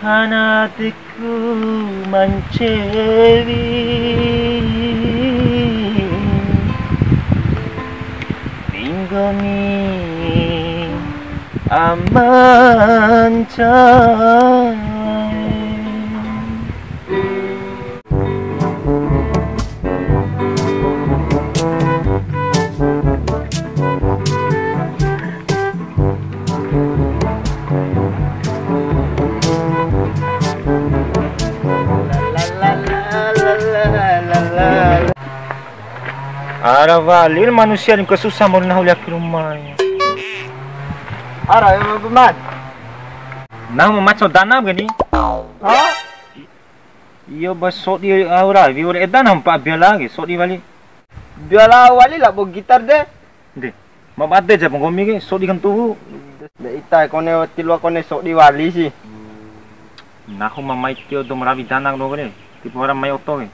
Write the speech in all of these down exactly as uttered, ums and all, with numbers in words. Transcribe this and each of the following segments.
Hana atiku ma ncewi, di nggomi ama ncai. Ara wali manusia ni kesusah mau nahu liak rumah. Ara, ya, Bang. Nahu ma maco dana begini. Hah? Iyo, ba sodi au rawi ore eda na mpa biola ke, sodi wali. Biola wali labo gitar de. De, ma bade ja nggomi ke, sodi kantuwu. De ita kone ti loa kone sodi wali si. Nahu ma mai tio dou ma rawi dana doho ke, tipu wara mai oto ke.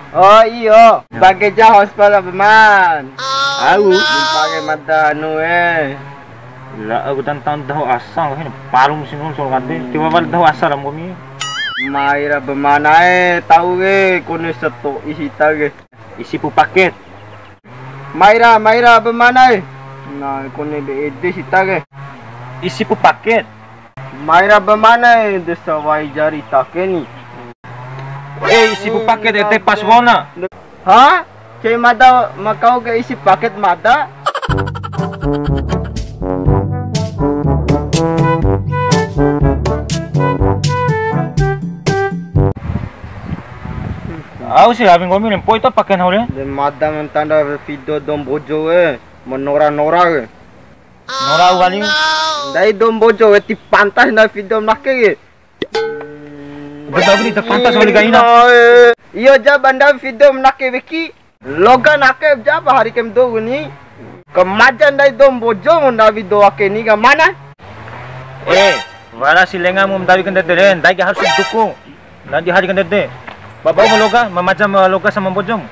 Oh iyo, bage ja hotspot apa man? Au. Pake mada anu e. La aku dan tahun dahu asa, parum sinun sol kade, tipu wara dahu asa ram nggomi. Mai ra ba ma na'e, tau ke, kone sato'i hita ke. Isi pu paket. Mai ra, mai ra ba ma na'e. Nah, kone be ede hita ke. Isi pu paket. Mai ra ba ma na'e, de sawai jari ta ke ni. Eh, isi pu paket ede pas wona. Ha? Cei mada ma kau ke isi paket mada? Au si rawi nggomi re, mpoi to paket nahu re. De mada ma ntanda video dou Mbojo we, ma nora-nora we. Nora au wali. Ndai dou Mbojo we ti pantas ndai video ma ake ke. Betul ni, ta pantas wali kaina. Iyo, ja ba ndai video ma ake weki. Loga na ake ja ba hari ke ma dou ni. Kamaja ndai dou Mbojo mu ndawi dou ake ni ka mana? Eh, wara si lengamu ma ndawi ke ndede re, ndai ke harus dukung. Ndadi hari ke ndede. Ba bau ma loga, ma maja ma loga sama Mbojo mu.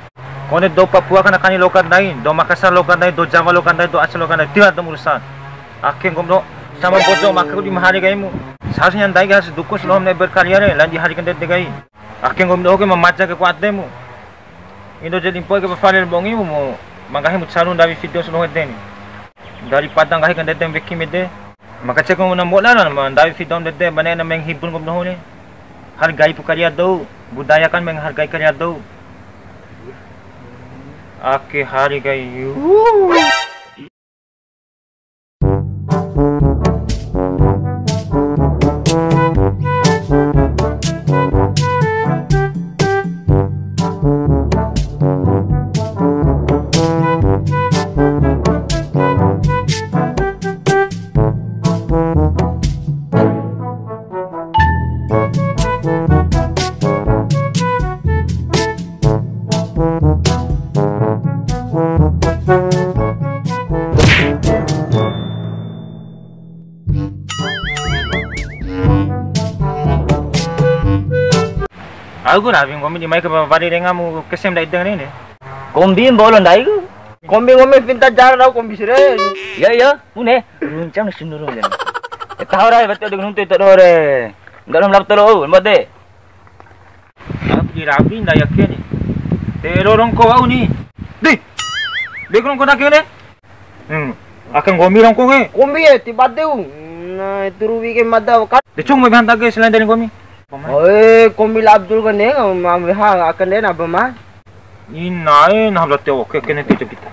Kone dou Papua kana kani loga ndai, dou Makassar loga ndai, dou Jawa loga ndai, dou Aceh loga ndai, tiwara dou ma urusan. Ake nggomi doho, sama Mbojo mu ake ku di ma hari kaimu. Seharusnya ndai ke harus dukung si loho ma ne'e berkarya re, lain di hari ke ndede kai. Ake nggomi doho ke ma maja ke ku ade mu. Indo jadi mpoi ke ba fale bongi mu, ma nggahi mu caru ndawi video si loho ede ni. Daripada nggahi ke ndede ma weki mede. Ma kaceiku na moda na, ma ndawi video ndede, ba ne'e na menghibur nggomi doho ni. Hargai pu karya dou, budaya kan menghargai karya dou. Ake hari kai. Au ku rawi nggomi di mai ke ba wari rengamu kesem ndai deng ni. Kombi mbolo ndai ku. Kombi nggomi pinta jara rau kombi sire. Iya, iya, bune. Runcang sunduru ya. Eh, tahu ra, betul dengan nuntu itu doho re. Ndak belum laptop lo, mbak de. Rabi, rabi, ndak yakin ni. Te ro rongko wa'u ni. Di. De rongko ndake de. Hmm. Ake nggomi rongko ke. Kombi e, tiba deu. Nah, itu ruwi ke mada kan. De cung me banta ke selain dari nggomi. Oi, kombi la Abdul kan de, ma weha akan de na ba ma. Inae, nah, berarti oke, kene tiga kita.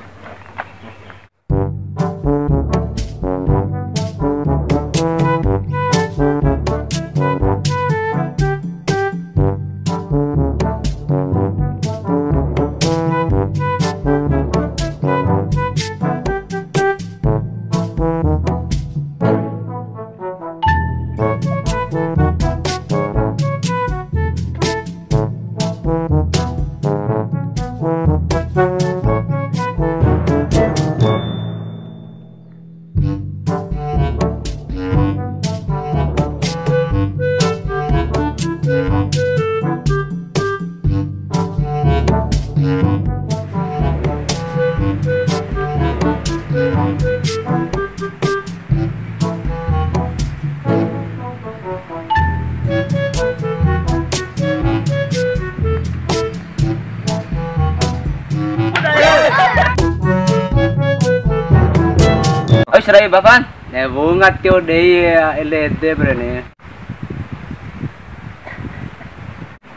Oi, serai bafan. Ne wunga tio dei ele ede bre ne.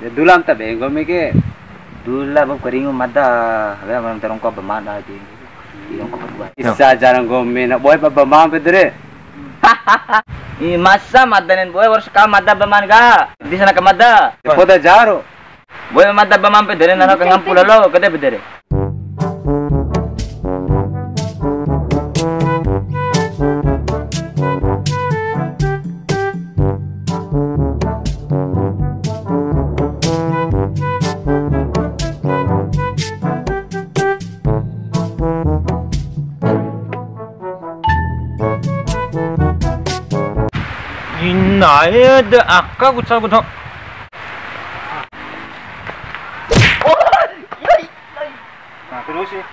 De dulam ta be nggomi ke. Dula bo karingu mada, wea malam tarongko ba mana di. Di rongko berdua. Isa jarang nggomi na boe ba ba mam pedere. I masa mada nen boe harus ka mada ba man ka. Di sana ka mada. Poda jaro. Boe mada ba mam pedere nano ka ngampu lalo kade pedere. Inae de aka ku cau ku doho. Nah, terus ya.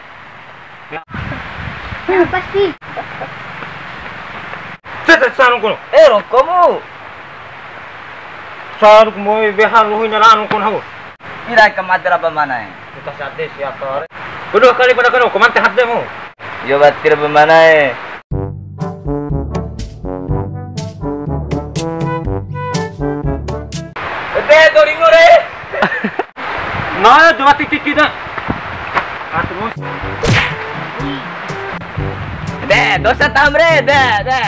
Pasti. Cet, cet, sarung kono. Eh, rongkomu. Sarung mo weha ruhi na ranu kono hau. Ira ka mada ra ba mana e? Kita sate siapa re? Kedua kali pada kena koman tehat deh mu. Yo batir ba mana e? Ede, doringo re. Nah, dua titik kita. Aduh. De, dosa tam re, de, de.